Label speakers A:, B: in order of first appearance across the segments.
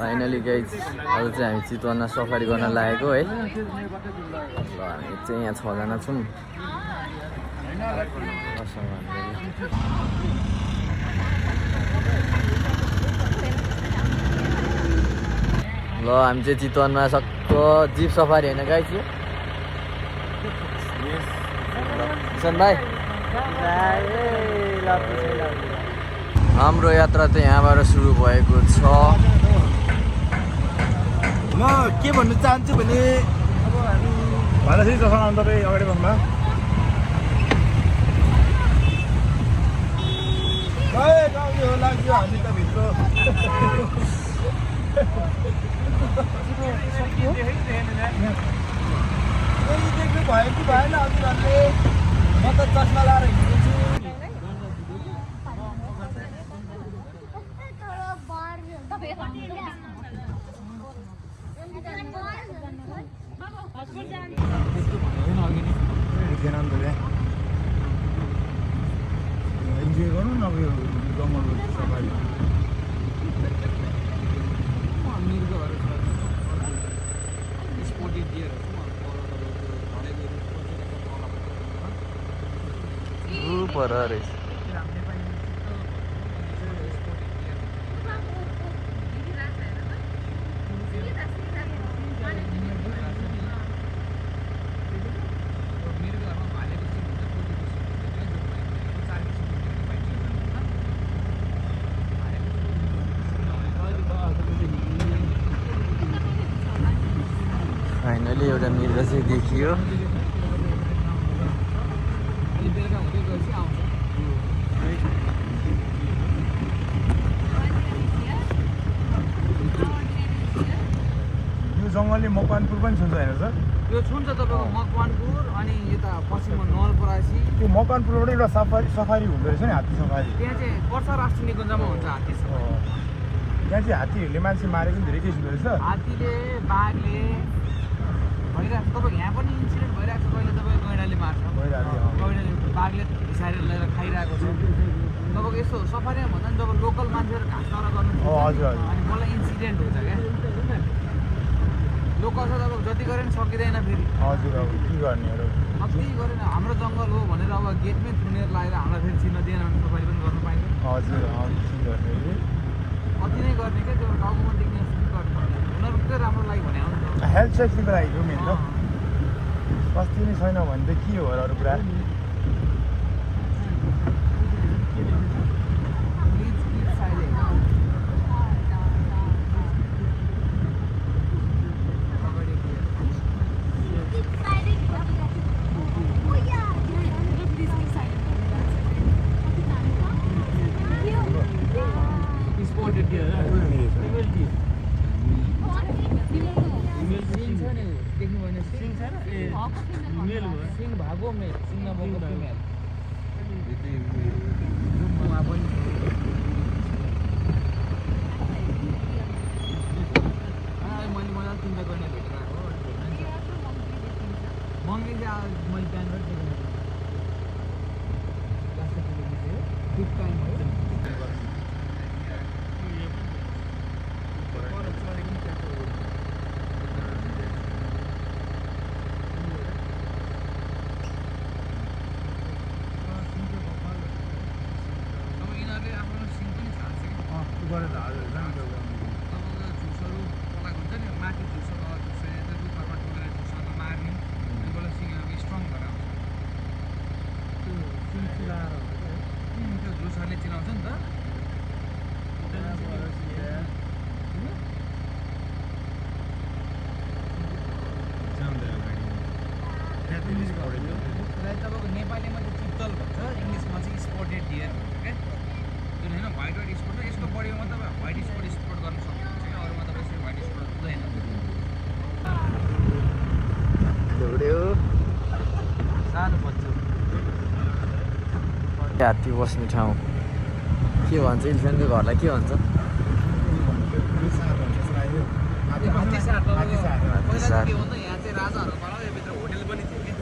A: Finally guys आज चाहिँ हामी चितवनमा सफारी गर्न लागेको है। ल हामी चाहिँ यहाँ 6 जना छौँ। ल हामी चाहिँ चितवनमा सक्क जिप सफारी होइन गाइज यो किसन भाइ। हाम्रो यात्रा चाहिँ यहाँबाट सुरु भएको छ।
B: म के भन्नु चाहन्छु भने भनेपछि जसमा तपाईँ अगाडि भन्नुभयो लाग्यो हामी त भित्र देख्नु भयो कि भएन हजुरहरूले? म त चस्मा लाएर हिँडेको छु। इन्जोय गर्नु न यो जङ्गलको सफारी।
A: पर रहेछ फाइनली एउटा मृग चाहिँ देखियो।
B: यो जङ्गलले मकवानपुर पनि छुन्छ होइन सर?
C: यो छुन्छ तपाईँको मकवानपुर अनि यता पश्चिममा नवलपरासी।
B: त्यो मकवानपुरबाट एउटा सफारी हुँदो रहेछ नि, हात्ती सफारी।
C: त्यहाँ चाहिँ वर्षा राष्ट्रिय निकुञ्जमा हुन्छ हात्ती सफारी।
B: त्यहाँ चाहिँ हात्तीहरूले मान्छे मारेको पनि धेरै केस हुँदो रहेछ।
C: हात्तीले बाघले भइरहेको छ। तपाईँको यहाँ पनि इन्सिडेन्ट भइरहेको छ। कहिले तपाईँको गैँडाले मार्छ, गैँडाले बाघले घिसाएर लिएर खाइरहेको छ। तपाईँको यस्तो सफारीमा भन्दा पनि जब लोकल मान्छेहरू घाँस चरा गर्नु अनि मलाई इन्सिडेन्ट हुन्छ क्या। लोकल छ तपाईँको जति गरे पनि सकिँदैन फेरि।
B: हजुर अब के गर्ने
C: कति गरेन हाम्रो जङ्गल हो भनेर अब गेटमै थुनेर लगाएर हामीलाई फेरि चिन्न दिएन भने सफारी पनि गर्नु पाइन्छ।
B: हजुर के गर्ने
C: कति नै गर्ने क्या त्यो टाउकोमा देख्ने जस्तो गर्ने उनीहरूको राम्रो लागि भने आउँछ।
B: हेल्थ सेफ्टीको लागि हो मेन त। स्वास्थ्य नै छैन भने त के हो अरू कुरा।
C: सिंह भागो मेल सिंह नभएको फिमेल मैले मजाले चिन्ता गर्ने भेटेर आएको मङ्गी चाहिँ मैले बिहान चिनाउँछ नि त। तपाईँको नेपालीमा चाहिँ चित्तल भन्छ, इङ्ग्लिसमा चाहिँ स्पोटेड डियर भन्छ क्या। जुन होइन व्हाइट स्पोट र यसको बडीमा तपाईँ व्हाइट स्पोट गर्न सक्नुहुन्छ क्या। अरूमा तपाईँ यसरी व्हाइट स्पोट हुँदैन। सानो बच्चा
A: हात्ती बस्ने ठाउँ के भन्छ? इलिफेन्टको घरलाई के भन्छ?
C: हात्ती सार। पहिला चाहिँ के भन्दा यहाँ चाहिँ राजाहरूको पाला यहाँभित्र होटेल पनि थियो कि।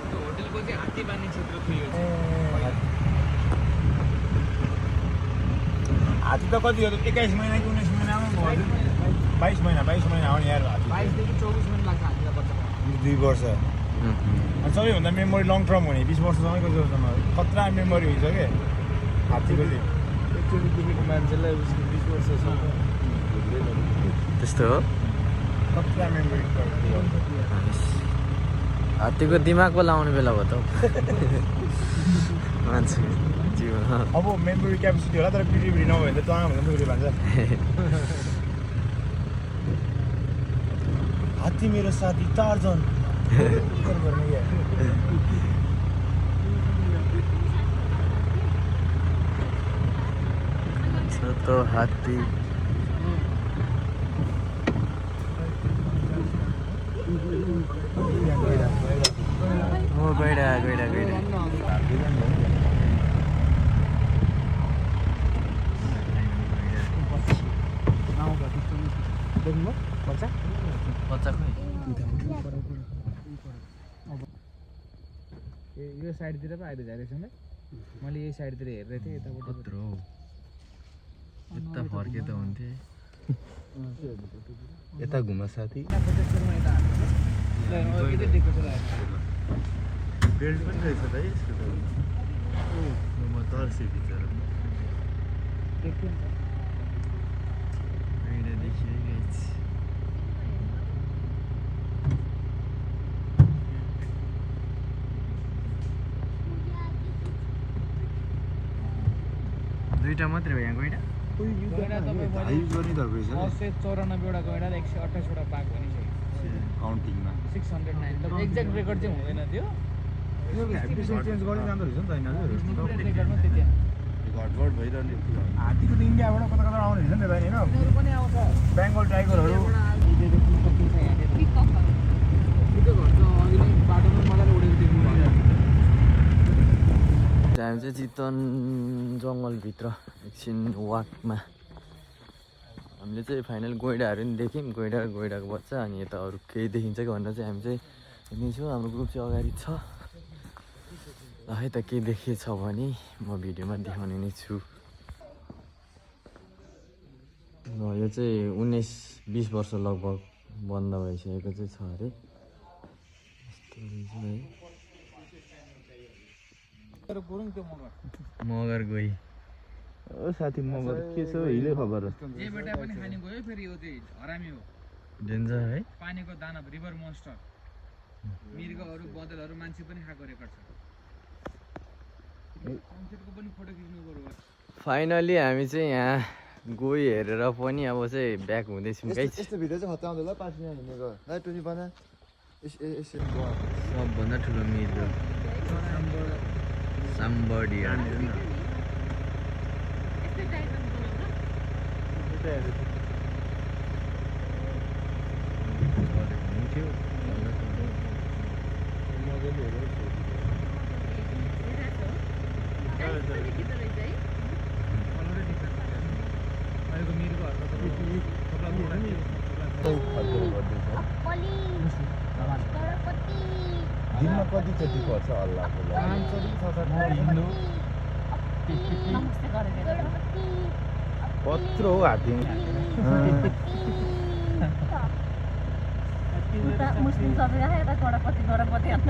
C: त्यो होटेलको चाहिँ हात्ती बाँध्ने क्षेत्र थियो।
B: हात्ती त कति हो? 21 महिना कि 19 महिनामा भयो। 22 महिना आउने यार हात्ती
C: 22 देखि 24 महिना लाग्छ हामीलाई बच्चा पाउनु
B: 2 वर्ष अनि सबैभन्दा मेमोरी लङ टर्म हुने 20 वर्षसँगैको जोसम्म खतरा मेमोरी हुन्छ के हात्तीको चाहिँ
D: एकचोटि देखेको मान्छेलाई उसको 20 वर्षसम्म
A: त्यस्तो हो
B: खतरा मेमोरी
A: हात्तीको दिमाग पो लाउने बेला भयो त मान्छे जीवन
B: अब मेमोरी क्यापेसिटी होला तर पिडी नभए भने त तँ भन्दा उसले भन्छ हात्ती मेरो साथी टार्जन
A: छोटो हात्ती ओ गइडा बच्चा खोइ
C: यो साइडतिर पो आइदिन्छ रहेछ मैले यही साइडतिर हेर्दै थिएँ यताबाट
A: कत्रो यता फर्के त हुन्थे
D: यता घुम साथी बेल्ट पनि रहेछ त यसको त म तर्सेँ बिचरा
A: गइडा देखियो गाइस दुईटा मात्रै हो यहाँ गइडा
D: हाइज गर्ने त रहेछ
C: 194 वटा गैडा 128 वटा बाघ भनिसक्यो
D: काउन्टिङमा
C: 609 तर एक्ज्याक्ट रेकर्ड चाहिँ हुँदैन त्यो
B: चेन्ज गर्दै जाँदो रहेछ नि त होइन
C: रेकर्डमा त्यति
D: घटबड भइरहने
B: हात्तीको त इन्डियाबाट कता कता आउने रहेछ नि त होइन
C: तिनीहरू पनि आउँछ
B: बेङ्गल टाइगरहरू
C: त्यो घरको अघि नै बाटोमा मजाले उडेको देख्नु भयो
A: हामी चाहिँ चितवन जङ्गलभित्र एकछिन वाकमा हामीले चाहिँ फाइनल गैडाहरू नि देख्यौँ गैडाको बच्चा अनि यता अरू केही देखिन्छ कि भनेर चाहिँ हामी चाहिँ हिँड्नेछौँ हाम्रो ग्रुप चाहिँ अगाडि छ ल है त केही देखिएछ भने म भिडियोमा देखाउने नै छु ल यो चाहिँ 19-20 वर्ष लगभग बन्द भइसकेको चाहिँ छ अरे यस्तो रहेछ है मगर गई
D: ओ साथी मगर के छ हिले खबर
C: जे बेटा पनि खाने गयो फेरि यो चाहिँ हरामी हो
A: डेन्जर है
C: पानीको दानव रिभर मोन्स्टर मृगहरू बदलहरू मान्छे पनि खाएको रेकर्ड छ सनसेटको पनि फोटो खिच्नु पर्यो
A: फाइनली हामी चाहिँ यहाँ गई हेरेर पनि अब चाहिँ ब्याक हुँदैछौँ गाइस
D: यस्तो भिडियो चाहिँ खतरा आउँदैन 5 मिनट हिँडेको है टुनी बना
A: सबभन्दा ठुलो मृग साम्बडी
C: अहिलेको
D: दिनमा कतिचोटि पर्छ अल्लाहको कत्रो हो हात्ती
E: मुस्लिम सबै आएर गणपति अन्त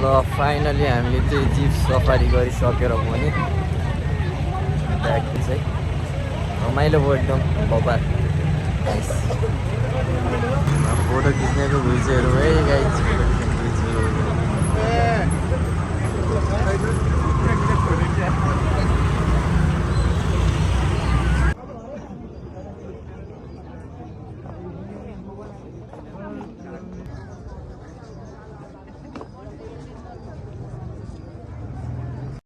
A: ल फाइनली हामीले चाहिँ जिप सफारी गरिसकेर पनि ब्याग चाहिँ रमाइलो भयो एकदम बबार फोटो खिच्नेको भुइँहरू है गाइस